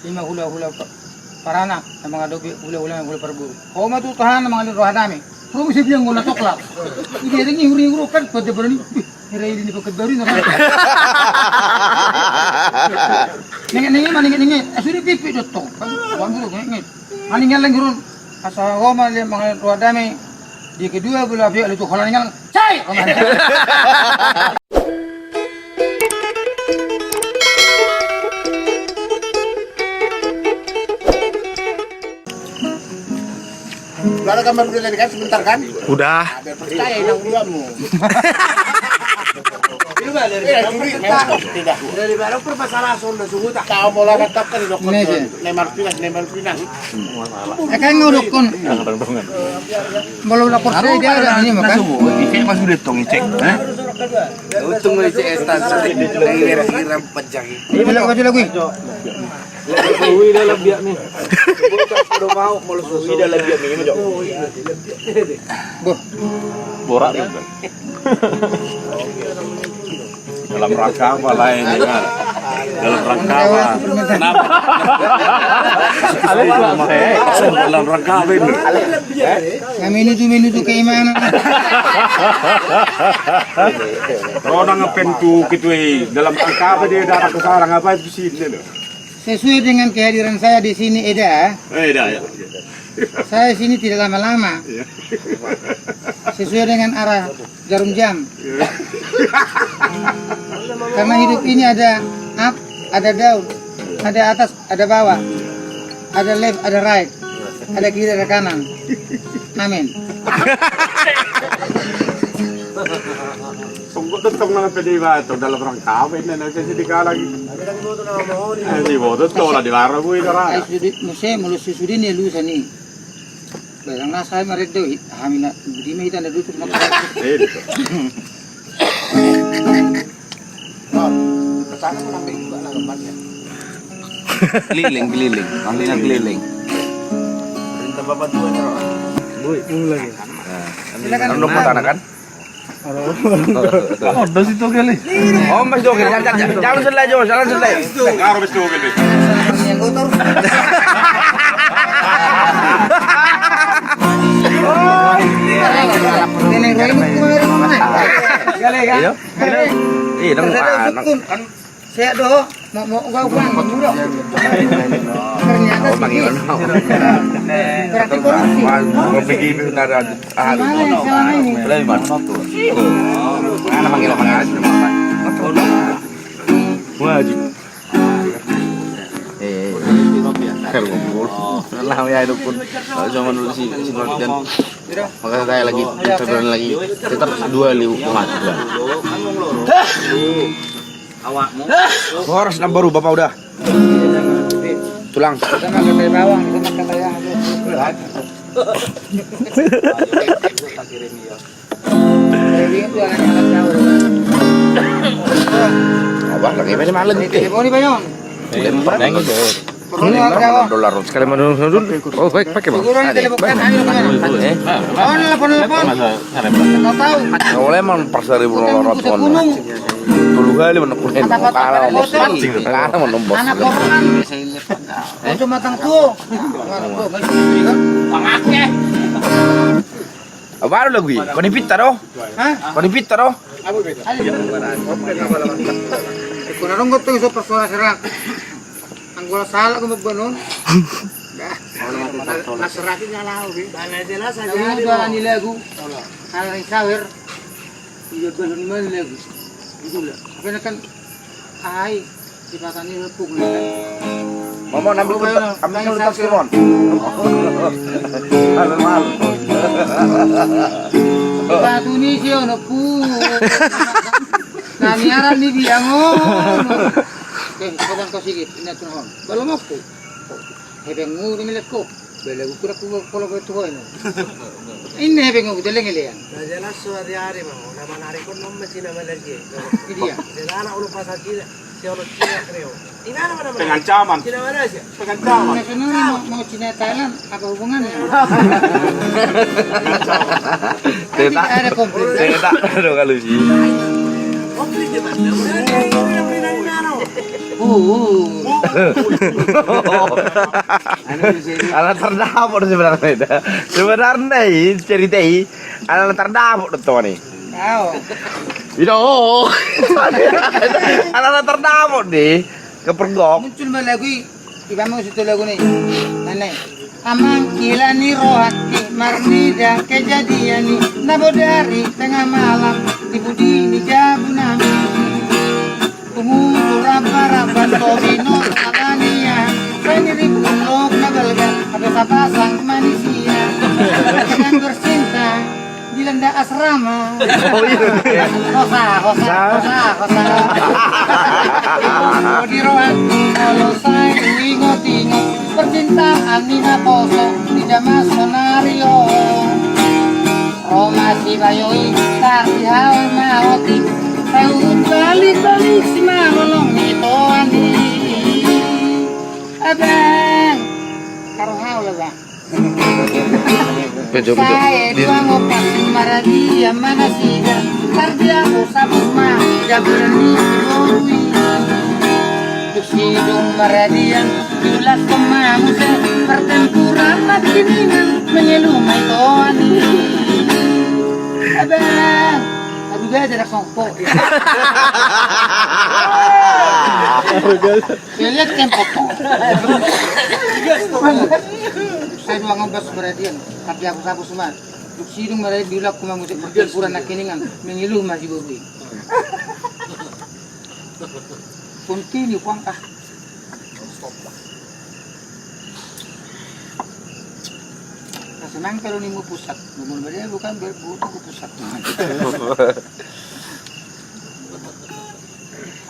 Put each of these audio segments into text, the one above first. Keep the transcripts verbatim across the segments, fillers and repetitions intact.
Ima hulahula pa-, paranak na mangadopi hulahula, hulahula parboru. Ho ma tu Tuhan na mangalehon roha dame. Ho muse biang ngolu na tokla. Idia dengki huri huru kan pada berani. Hira ili ni pakai baru na. Nenge nenge ma nenge nenge. Asuri pipi dotong. Kan uang dulu nenge. Maning yang lagi run. Asa ho ma le mangalehon roha dame. Di kedua bola biak lucu holan yang. Cai. Udah ada gambar udah tadi kan sebentar kan? Udah. Nah, biar percaya inang udamu. Iya, curi, memang tidak. Dari baru permasalahan sonda sungut tak. Tahu mau lewat apa di dokter? Ini aja. Nemal pinas, nemal pinas. Akan ngurukun. Belum lapor saya dia ada ini makan. Icek pas udah tong icek. Untung icek estan. Dari daerah Iram panjang. Bila kau lagi. Ui dalam biak ni. Ui dalam biak ni. Boh. Borak ni. Dalam rangka apa lain ya? Dalam rangka apa? Kenapa? Dalam rangka apa ini? Kami nuju menuju keimanan. Ro nang pentu ketua dalam rangka apa dia datang ke sarang apa itu sih? Sesuai dengan kehadiran saya di sini, Eda. Eh, Eda, ya. Saya sini tidak lama-lama. Iya. Sesuai dengan arah jarum jam. Iya. Karena hidup ini ada up, ada down, ada atas, ada bawah, ada left, ada right, ada kiri, ada kanan. Amin. Songkok dontong nama P D I Batam dalam rangka apa ini nanti sih dikalang. Eh, si bodoh tola di warung gue itu. Ai sude muse molo sude ni lusa ni. Barang nasa ai maret do hami na budi ma hita na dutur maka. Eh, itu. Keliling, keliling. Maksudnya keliling. Perintah Bapak Tuhan, ya, Ron? Boi, ini lagi. Nah, silakan. Anu, kan? Oh, dos itu kali. Oh, Mas Dogel, jangan, jangan, jangan selai, Jos, jangan selai. Karo Mas Dogel. Yang kotor. Nenek Roy itu kemarin mana? Iya. Iya, dong, anak. Saya do, mau, mau gua gua murah. Ternyata sih. Berarti korupsi. Mau pergi itu ada. Mana yang selama ini? Lebih mana tuh? Mana manggil orang asli? Wajib. Eh, kalau ngobrol. Lah ya itu pun. Kalau zaman dulu sih, sih ngerti kan. Maka saya lagi, saya berani lagi. Tetap dua liu umat. Awakmu. Horas na baru, Bapak udah. Tulang. Apa lagi, mana malam ni? Dolar sekali mana dulu? Oh, baik, pakai, Bang. Ada. Telepon, telepon. Oleh mana pas seribu dolar. Tolu kali mana kunen. Kalah mana bos. Anak korban. Untuk matang tuh. Pangake. Baru lagu i. Kau ni pita do? Hah? Kau ni pita do? Kau na dong gotong so persoalan serak. Anggo salah kau mambahen on. Dah. Nah, serak ini ala au be. Mana jelas aja. Kau ni lagu. Ala ni sawer. Iya, bahan mana lagu? Itulah. Apa kan? Ai, di pasar ini lepuk nih kan. Mama, ambil tas, ambil tas, Mon. Malu, malu. Batu ni si ono pu. Nani aran ni biang ono. Eh, kau kan kau sikit, ini turun. Belum aku. Hepengmu do milekko. Belagu kura ku kolo ko tuho eno. Inna hepengmu do lenge lean. Na jelas so ari-ari ma na manarikon non ma cina malergi. Idia. Selana ulu pasal cina, si ulu cina kreo. Inana mana mana. Pengancaman. Cina mana sih? Pengancaman. Nasional mau, mau Cina Thailand apa hubungannya? Tidak ada komplit. Tidak ada kalau sih. Komplit dia mana? Udah dia udah beri nani nano. Ala tardapot sebenarna i da. Sebenarna i cerita i ala tardapot do tongon i. Au. Ida o. Ala tardapot di. Kepergok. Muncul ma lagu i. Iba ma usut lagu ni. Nane. Amang, hela ni rohangki marnida kejadian i, na bodari tengah malam di pudi ni jabu nami. Pungutu raba-raba tobi no sabania, sai ni ripulok na balga, ada sapasang manisia. Dengan bercinta, di landa asrama. Oh, iya. Hosa, hosa, hosa, hosa. Di rohangki, kalau sai ingot-ingot, percintaan ni naposo, di jaman sonario. Roma si bayoi, tari hau maoti, tau balik-balik si malolong ito ani. Abang, taruh hau lah, Bang. Sae dua ngopas maradian ma nasida, tarbiar do sabur ma jaburan ni si boru i. Dung sidung maradian, diulas ma muse, pertempuran nangkiningan, mangelu ma ito ani. Abang, aduh gajah dak songko. Saya lihat tempo. Sae dua ngopas maradian, tapi aku sabu suma. Dung sidung maradian diulak ma muse, pertempuran nangkiningan, mangelu ma si boru i. Continue, Puang, ah. Nah, senang kalau nimu pusat. Ngomong dia bukan ber-, butuh ke pusat.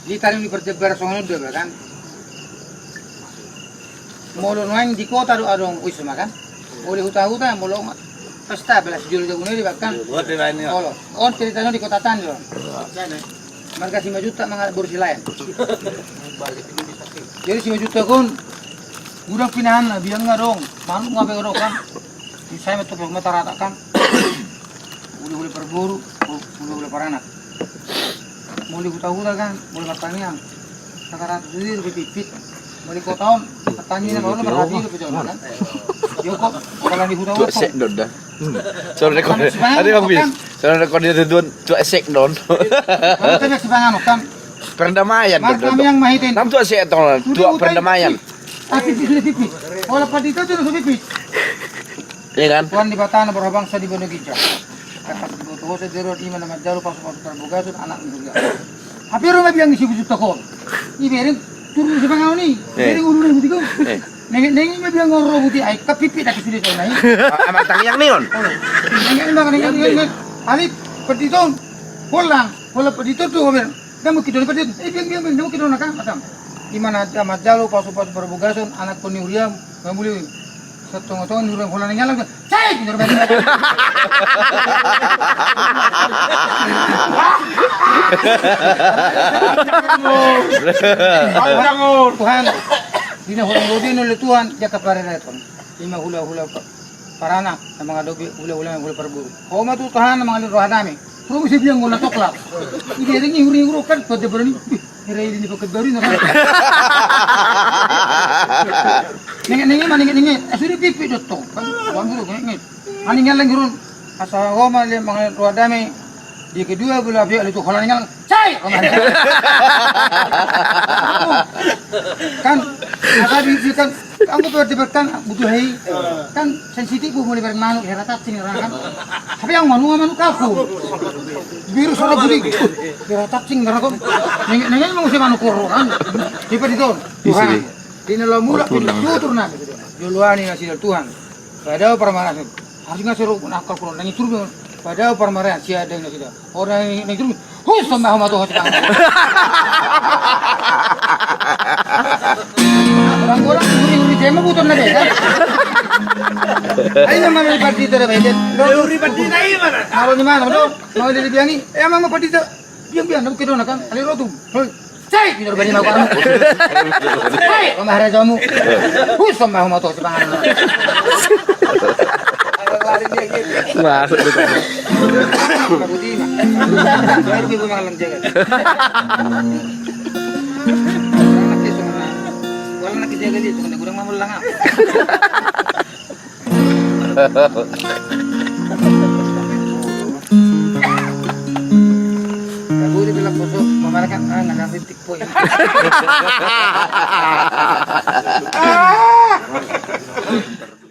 Di tadi di perjalanan songon on do, kan? Molo nuaeng di kota do adong, uis ma, kan? Olo huta-huta, molo pesta belas jolo jabu nai di, kan? Olo. On ceritana di kota Tanjung. Marga Simanjuntak mangalap boru Silaen. Jadi Simanjuntak on, gudang pinahanna, biang nga adong, manuk nga pe adong, kan? Di sai ma tu ma taratak, kan? Hula-hula parboru, hula-hula paranak. Molo di huta-huta, kan, molo martangiang, rata-rata tu dia dope pipit. Molo di kota on, martangiang, molo marhati dope jolo, kan? Yo, kok, kalau di huta-huta, tu sek do da. Sono rekon. Ada bang bis. Sono rekon dia tuan, tu sek don. Kalau kita sipangan, kan? Perdamaian. Martangiang ma hita. Nam tu sek tong, tu perdamaian. Tapi sudah pipit. Kalau pandita tu sudah pipit. Iya, kan? Tuhan di batana berhabang sa di bono ginjang. Atas di boto hosa di roh ima na manjalo pasu-pasu tarbogason anak ni surga. Hape ro ma biang ni Simanjuntak on. Ibereng turun si panganon i. Ibereng ulu ni buti ko. Nengek-nengek ma biang on ro buti ai, kapipit dak sude tong nai. Amak tangiang ni on. Nengek ni maka nengek, nengek. Alai pandita on. Holang, holang pandita on tu, ibereng. Damu kidon pandita on. Eh, biang, biang, biang, damu kidon nakam, atam. Ima na manjalo pasu-pasu parbogason anak ni huriam, mamuli. Satonga-tonga ni huriam holan ni ngalang. Cai! Tuhan, di na holan ni lode ni, oleh Tuhan, jaka parereton. Ima hula-hula pa-, paranak, na mangadopi hula-hula, hula parboru. Ho ma tu Tuhan, na mangalin roha dame. Terus bisa bilang guna tokla. Ibereng i huri-huri kan, pada berani. Hira ini pakai baru ini. Nengek-nengek ma, nengek-nengek. Eh, sudah pipit do tong. Kan, uang dulu, nengek-nengek. Ani ngalang gurun. Asa ho ma dia mangalin roha dame. Dia kedua bola biak itu holan ngalang. Cai! Kan, asa di, di kan, kan butuh diberkan, butuh hei. Kan sensitif, bu, mulai bareng manuk, hera cacing, orang kan. Tapi yang manuk, manuk kaku. Virus orang budi. Hera cacing, orang kan. Nengek, nengek, mau si manuk koro, kan. Di Paditon. Tuhan. Di dalam mulak, tutur nami. Joloani nasida Tuhan. Padao parmaraan. Harus ngasih rukun akal kurang. Nang itu, padao parmaraan. Siada nasida. Orang yang itu, hus, sombah ma tu, hus, sombah. Orang-orang, uri-uri, dia mau butuh lagi, kan? Ayo, nama di parti itu ada, kan? Uri parti itu, ayo, mana? Kalau di mana, lo? Mau di biangi? Eh, emang mau parti itu? Biang, biang, namu kedona, kan? Ada rotum. Hoi. Cai, pinur bani mau kamu. Cai, rumah rajamu. Hus, sombah ma tu, si panganon. Masuk di sana. Baru di mana? Baru di mana, jaga. Jadi itu kena gudang mamul langam. Kamu di bilang kosong, mama kan, ah, nggak ngerti tipe ini.